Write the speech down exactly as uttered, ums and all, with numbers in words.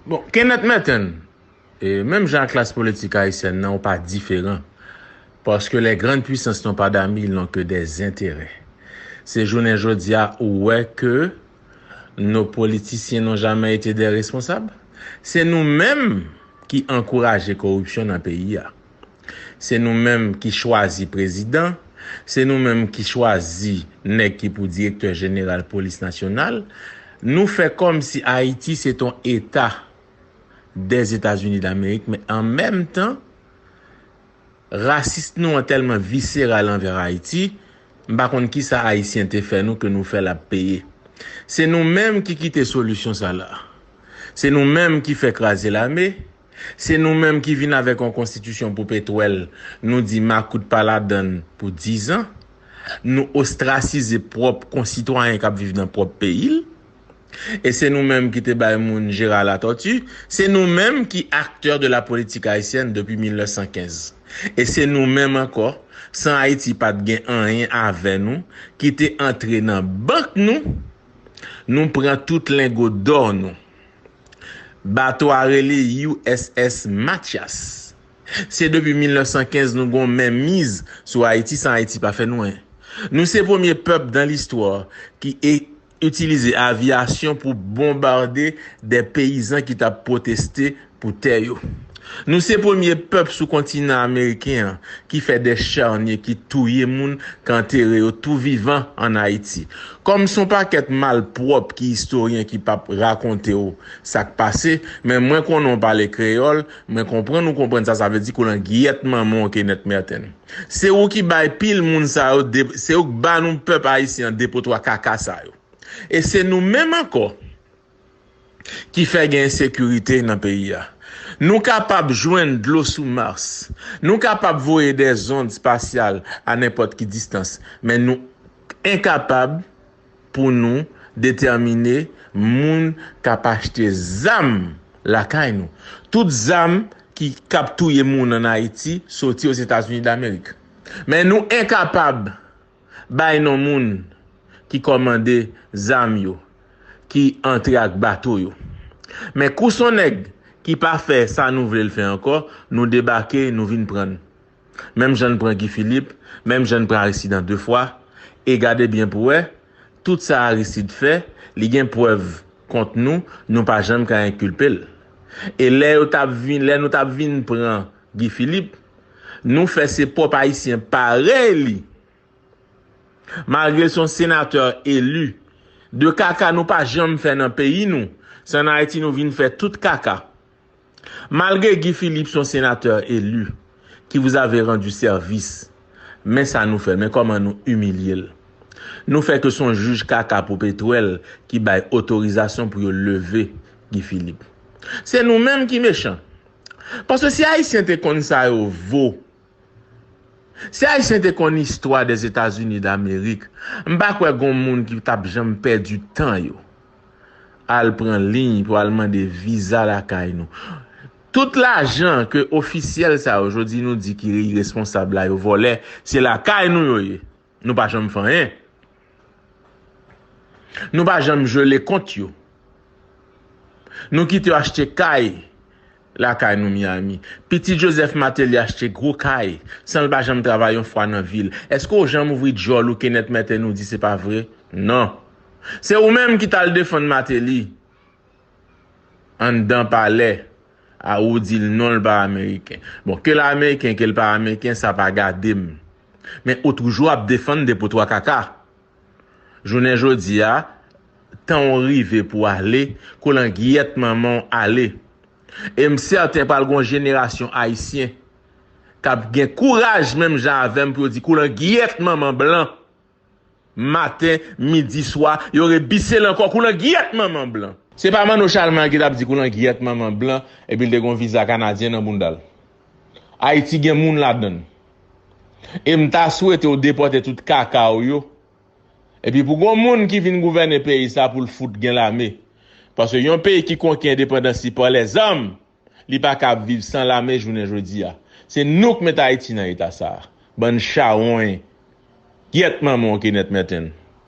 Bon, Kenneth Merten, e menm jan ak klas politik ayisyèn nan, ou pa diferan. Parce que les grandes puissances n'ont pas d'amis, ils n'ont que des intérêts. Se jounen jodi a ou wè ke nos politiciens n'ont jamais été des responsables. Se nou menm ki ankouraje koripsyon nan peyi a. Se nou menm ki chwazi prezidan. Se nou menm ki chwazi nèg ki pou direktè jeneral polis nasyonal. Nou fè kòmsi Ayiti se t on eta des États-Unis d'Amérique, men an menm tan, rasis nou an tèlman viseral anvè Ayiti, m pa konn kisa Ayisyen te fè nou ke nou fè l ap peye. Se nou menm ki kite solisyon sa la. Se nou menm ki fè kraze lame. Se nou menm ki vin avèk yon konstitisyon pou petwèl, nou di makout pa ladann pou dizan. Nou ostrasize pwòp konsitwayen k ap viv nan pwòp peyi l. E se nou menm ki te bay moun Gérard Latortue, se nou menm ki acteur de la politique haïtienne depuis mil nèf san kenz. E se nou menm ankò, san Ayiti pa t gen anyen avè nou, ki te antre nan bank nou, nou pran tout lengo dò nou. Bato a rele U S S Mathias. Se depi mil nèf san kenz nou gon menm miz sou Ayiti san Ayiti pa fè nou anyen. Nou se premye pèp dan listwa ki e itilize avyasyon pou bonbade de peyizan ki t ap pwoteste pou tè yo. Nou se premye pèp sou kontinan ameriken an ki fè de charnye ki touye moun, k antere yo tou vivan ann Ayiti. Kòm s on pakèt malpwòp ki istoryen ki p ap rakonte w sa k pase, men mwen konnen w pale kreyòl, mwen konprann ou konprann sa sa vle di, koulangiyèt manman w Kenneth Merten. Se ou ki bay pil moun sa yo, de- se ou k ba nou pèp ayisyen an depotwa kaka sa yo. E se nou menm ankò ki fè gen ensekirite nan peyi a. Nou kapab jwenn dlo sou Mars. Nou kapab voye de zond espasyal a nenpòt ki distans. Men nou enkapab pou nou detèmine moun k ap achte zam lakay nou. Tout zam ki k ap touye moun ann Ayiti soti Ozetazini Damerik. Men nou enkapab bay non moun ki kòmande zam yo, ki antre ak bato yo. Men kou s on nèg ki pa fè sa nou vle l fè ankò, nou debake, nou vin pran n. Menm jan n pran Guy Philippe, menm jan n pran Aristide an de fwa, e gade byen pou wè, tout sa Aristide fè, li gen prèv kont nou, nou pa janm ka enkilpe l. E lè yo t ap vin, lè nou t ap vin pran Guy Philippe, nou fè se pwòp Ayisyen parèy li. Malgre l s on senatè eli, de kaka nou pa janm fè nan peyi nou, se ann Ayiti nou vin fè tout kaka. Malgre Guy Philippe s on senatè eli, ki vous avez rendu service, men sa nou fè l, men kòman nou imilye l. Nou fè ke s on jij kaka pou petwèl ki bay otorizasyon pou yo leve Guy Philippe. Se nou menm ki mechan. Paske si Ayisyen te konn sa yo vo, si Ayisyen te konn istwa des États-Unis d'Amérique, m pa kwè gon moun ki t ap janm pèdi tan yo al pran liy pou al mande viza lakay nou. Tout lajan ke ofisyèl sa yo jodi nou di ki iresponsab la yo vòlè, se lakay nou yo ye. Nou pa janm fè anyen. Nou pa janm jele kont yo. Nou kite yo achte kay lakay nou Miami. Pitit Joseph Martelly achte gwo kay san l pa janm travay yon fwa nan vi l. Èske w janm ouvri djòl ou Kenneth Merten ou di se pa vre? Non. Se ou menm ki t al defann Martelly anndan palè a ou di l non l pa ameriken. Bon, ke l ameriken, ke l pa ameriken, sa pa gade m. Men ou toujou ap defann depotwa kaka. Jounen jodi a, tan w rive pou w ale, koulangiyèt manman w ale. E m sèten pral gon jenerasyon ayisyen k ap gen kouraj menm jan avè m pou yo di koulangiyèt manman blan. Maten, midi, swa, yo rebise l ankò koulangiyèt manman blan. Se pa Manno Chalmay ki t ap di koulangiyèt manman blan epi l te gon viza kanadyen nan bounda l. Ayiti gen moun ladan l. E m ta swete w depòte tout kaka w yo. Epi pou gon moun ki vin gouvène peyi sa pou l fout gen lame. Paske yon peyi ki konki endepandans li pa lèzam, li pa ka ap viv san lame jounen jodi a. Se nou k met Ayiti nan eta sa a. Bann chawony. Gyèt manman w Kenneth Merten.